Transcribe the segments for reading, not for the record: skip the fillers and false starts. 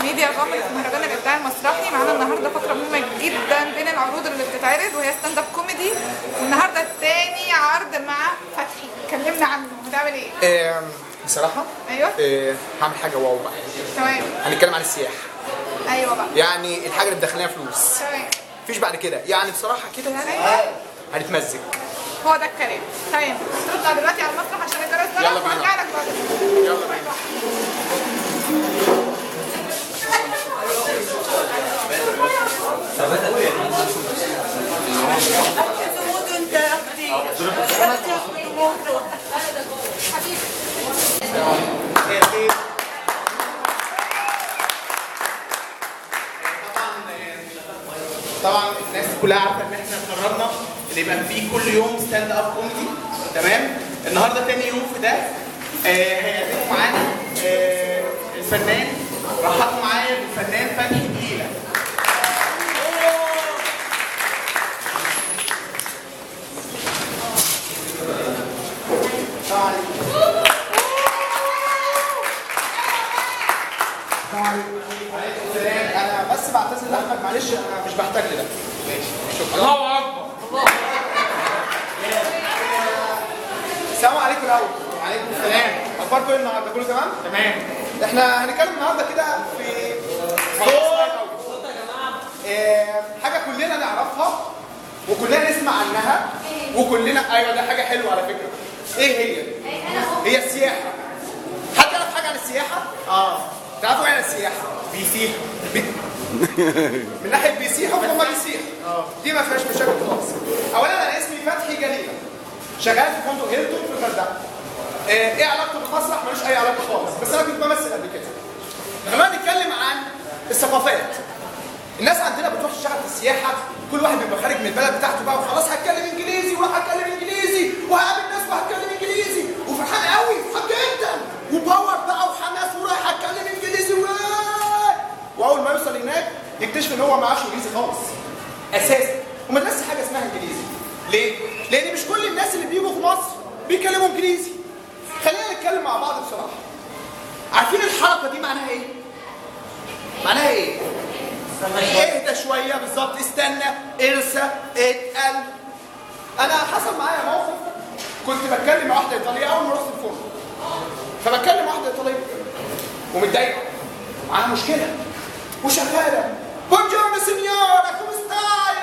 ميديا غمر في مهرجان الابداع المسرحي. معانا النهارده فقره مهمة جدا بين العروض اللي بتتعرض وهي stand up comedy، والنهارده تاني عرض مع فتحي. كلمنا عنه، هتعمل ايه؟ بصراحة ايوه هعمل حاجة wow بقى. تمام. هنتكلم عن السياحة. ايوه بقى، يعني الحاجة اللي بتدخلنا فلوس. تمام. مفيش بعد كده يعني بصراحة كده يعني أيوة. هنتمزج. هو ده الكلام. تمام، هتطلع دلوقتي على المسرح عشان الجرس ضرب وهرجع لك بعد. يلا بينا. طبعا الناس كلها عارفه ان احنا قررنا ان يبقى في كل يوم stand up comedy. تمام. النهارده تاني يوم في ده. هيقدموا معانا الفنان، رحبوا معايا بالفنان فتحي جليلة. عليكم السلام. انا بس بعتذر لاحمد، معلش انا مش بحتاج لده. ماشي، شكرا. الله اكبر. الله. السلام عليكم الاول. وعليكم السلام. اخباركم ايه النهارده؟ كله تمام؟ تمام. احنا هنتكلم النهارده كده في حاجة كلنا نعرفها وكلنا نسمع عنها وكلنا، ايوه ده حاجة حلوة على فكرة. ايه هي؟ هي السياحة. حد يعرف حاجة عن السياحة؟ تعرفوا ايه عن السياحة؟ بيسيح. من ناحية بيسيحوا فهم بيسيحوا. دي ما فيهاش مشاكل خالص. اولا انا اسمي فتحي جليلة، شغال في فندق هيلتون في الغردقه. ايه علاقته بالمسرح؟ ملوش اي علاقة خالص، بس انا كنت بمثل قبل كده. خلينا نتكلم عن الثقافات. الناس عندنا بتروح تشتغل في السياحة، كل واحد بيبقى خارج من البلد بتاعته بقى وخلاص هتكلم انجليزي وراح اتكلم انجليزي وهقابل ناس وهتكلم انجليزي، وفرحان قوي، فرحان جدا و power بقى وحماس ورايح اتكلم انجليزي واول ما يوصل هناك يكتشف ان هو ما يعرفش انجليزي خالص اساسا، وما درسش حاجة اسمها انجليزي. ليه؟ لان مش كل الناس اللي بيجوا في مصر بيتكلموا انجليزي. خلينا نتكلم مع بعض بصراحة. عارفين الحركة دي معناها ايه؟ معناها ايه؟ اهدى شوية بالظبط، استنى، ارسى، اتقل. انا حصل معايا موقف، كنت بتكلم مع واحدة ايطالية اول ما رحت الفندق. فبتكلم مع واحدة ايطالية ومتضايقه، معاها مشكلة وشغالة. Buongiorno signora, come stai?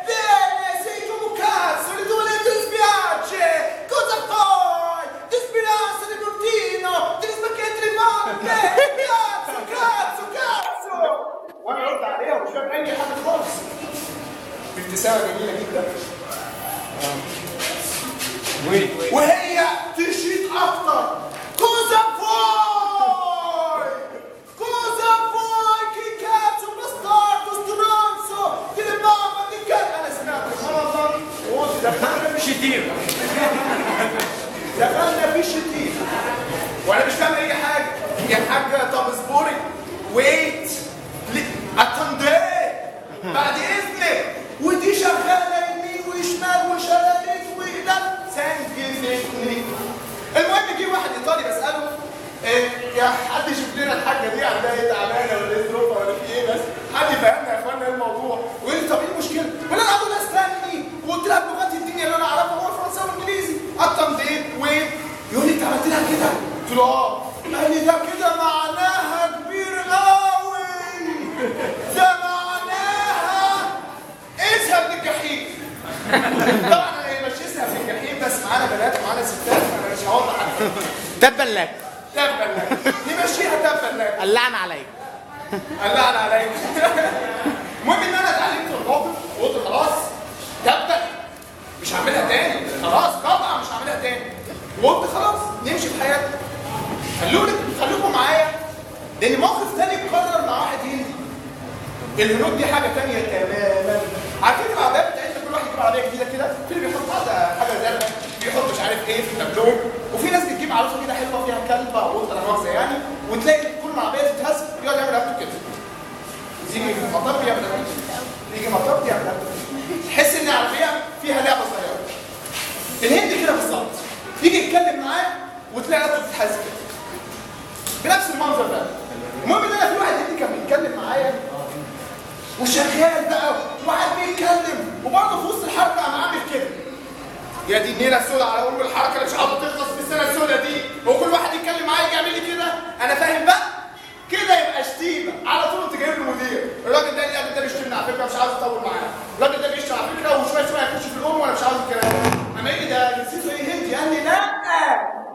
Bene, sei come cazzo, le tue ti spiace, cosa fai? Ti spiace di bruttino, ti spacchetti le mamme, cazzo, cazzo, cazzo! وانا رد عليها ومش فاهم اي حاجة خالص. بابتسامة جميلة جدا. وهي تشيط اكتر. Cosa vuoi? Cosa vuoi? Che cazzo, bastardo, stronzo, che le mamma di cazzo. انا سمعت المنظر وقلت دخلنا في شتيمه. دخلنا في شتيمه. وانا مش فاهم اي حاجة. يا حاجة طب اصبري، wait، attendez، بعد اذنك. ودي شغالة يمين وشمال وشلاليت وده سنجنتني. المهم جه واحد ايطالي بساله يا حد يشوف لنا الحاجة دي عندها ايه، تعبانة ولا ايه ظروفها ولا في ايه، بس حد يفهمنا يا اخوانا ايه الموضوع. ويقول لي طب ايه المشكلة؟ ولا انا قعدت استني وقلت لها بلغات الدنيا اللي انا اعرفها هو الفرنساوي والانجليزي. attendez wait. يقول لي انت عملت لها كده؟ قلت له اه. قال لي ده كده معناها كبير قوي، ده معناها اذهب للجحيم. طبعا انا مش اذهب للجحيم، بس معانا بنات ومعانا ستات فانا مش هوضح اكتر. تبا لك، تبا لك، نمشيها تبا لك. اللعنة عليك، اللعنة عليك. المهم ان انا اتعلمت الموقف وقلت خلاص تبا مش هعملها تاني، خلاص قطعا مش هعملها تاني. وقلت خلاص نمشي في حياتنا. خلوكم معايا، لان موقف تاني اتكرر مع واحد هندي. الهنود دي حاجة تانية تماما. عارفين العربيات بتاعتنا كل واحد يجيب عربية جديدة كده، في اللي بيحط حاجة زرقاء، بيحط مش عارف ايه في التابلو، وفي ناس بتجيب عروسه كده حلوة فيها كلب او قطة لا مؤاخذة يعني، وتلاقي كل ما العربية تتهز يقعد يعمل رقبته كده. يجي مطب يعمل رقبته، يجي مطب يعمل رقبته. تحس ان العربية فيها لعبه صغيرة. الهند كده بالظبط، يجي يتكلم معاك وتلاقي رقبته بتتهز كده. بنفس المنظر ده. المهم ان انا في واحد هندي كان وشغال بقى وقاعد بيتكلم، وبرضه في وسط الحركة قام عامل كده. يا دي النيله السوداء على ام الحركة اللي مش عاوزه تخلص في السنة السوداء دي، وكل واحد يتكلم معايا يجي يعمل لي كده، انا فاهم بقى؟ كده يبقى شتيمه، على طول انت جايب له مدير، الراجل ده اللي ده بيشتمني على فكرة مش عاوز اطول معاه، الراجل ده بيشتم على فكرة وشوية شوية هيخش في الام وانا مش عاوز الكلام ده. اما ايه ده جنسيته ايه هندي؟ قال لي لا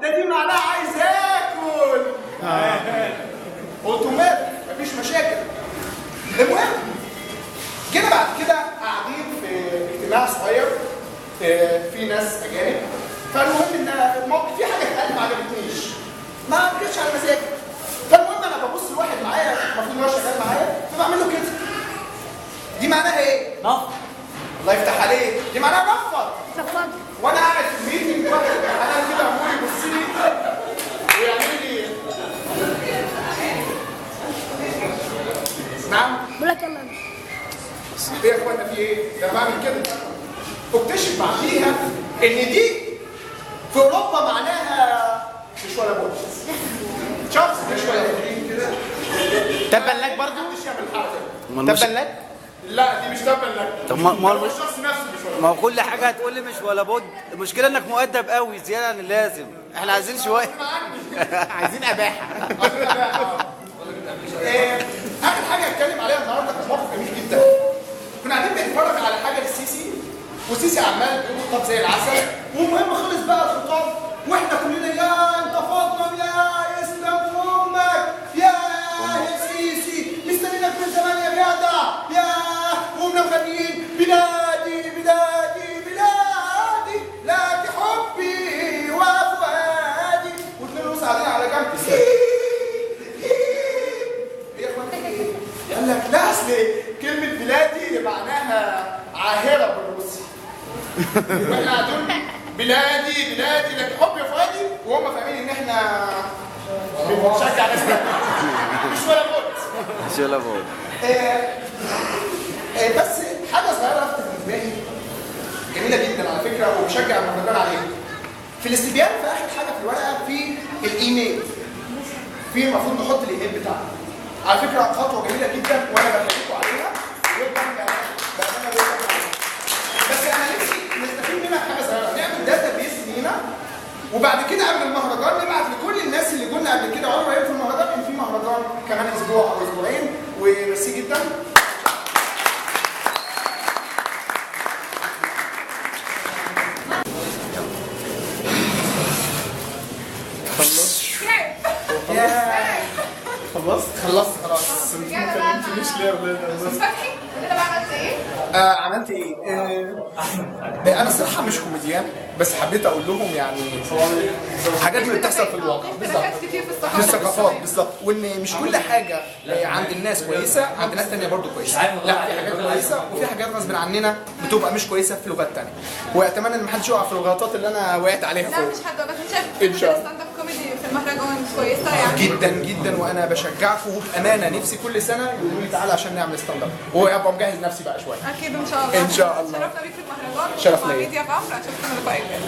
ده دي معناها عايز اكل. قلت له مالك مفيش مشاكل. المهم جينا بعد كده قاعدين في اجتماع صغير في ناس اجانب، فالمهم ان في حاجة اتقالت ما عجبتنيش، ما جتش على مزاجي. فالمهم انا ببص لواحد معايا المفروض ان هو شغال معايا، فبعمل له كده. دي معناها ايه؟ نفض. الله يفتح عليك، دي معناها نفض. نفض. وانا قاعد في ال meeting واحد حنان كده عمال يبص لي ويعمل لي نعم؟ بقول لك يلا ايه يا اخوانا في ايه؟ ده انا بعمل كده. اكتشف بعديها ان دي في اوروبا معناها مش ولا بد. شخص مش ولا بد كده. تبا لك برضه؟ مش يعمل الحركة. تبا لك؟ لا دي مش تبا لك. طب ما هو الشخص نفسه مش ولا بد. ما هو كل حاجة هتقول لي مش ولا بد، المشكلة انك مؤدب قوي زيادة عن اللازم، احنا عايزين شوية. عايزين اباحه. اخر حاجة هتكلم عليها النهارده كان موقف جميل جدا. كنا قاعدين بنتفرج على حاجة للسيسي، والسيسي عمال بيقول خطاب زي العسل، والمهم خلص بقى الخطاب واحنا كلنا يا انت فاطمة يا يسلم امك يا سيسي مستنيينك من زمان يا جدع يا، وقمنا مغنيين بلادي بلادي بلادي لك حبي وفؤادي، واثنين ونص قاعدين على جنب. ايه يا اخوانا؟ قال لك لا اصل كلمة بلادي معناها عاهره بالروسي. واحنا قاعدين بلادي بلادي لك حب يا فؤادي، وهم فاهمين ان احنا بنشجع ناس مش ولا بد. مش ولا بد. بس حاجة صغيرة لفتت انتباهي جميلة جدا على فكرة وبشجع المهرجان عليها. في الاستبيان في اخر حاجة في الورقة في الايميل. في المفروض نحط الايميل بتاعنا. على فكرة خطوة جميلة جدا وانا بحييكم عليها. بس انا نفسي نستفيد منها حاجة صغيرة، نعمل database لينا، وبعد كده قبل المهرجان نبعت لكل الناس اللي جولنا قبل كده وقالوا رايهم في المهرجان ان في مهرجان كمان اسبوع او اسبوعين. وميرسي جدا. خلصت؟ خلصت خلاص. ما كلمتنيش ليه يا ولاد؟ فتحي انت بقى عملت ايه؟ عملت ايه؟ انا الصراحة مش كوميديان، بس حبيت اقول لهم يعني حاجات اللي بتحصل في الواقع بالظبط، في الثقافات بالظبط، وان مش كل حاجة عند الناس كويسة عند ناس ثانية برضو كويسة، لا في حاجات كويسة وفي حاجات غصب عننا بتبقى مش كويسة في لغات ثانية، واتمنى ان محدش يقع في الغلطات اللي انا وقعت عليها لا فوق. مش حد، بس انت شايف ال stand up comedy في المهرجان كويسة يعني جدا جدا، وانا بشجعكم وبامانه نفسي كل سنة يقولوا لي تعالى عشان نعمل stand up، وابقى مجهز نفسي بقى شوية. اكيد ان شاء الله. ان شاء الله. شرفنا بيك في المهرجان. شرفنا ليا. ميديا غمر، اشوفكم اللقاء الجاي.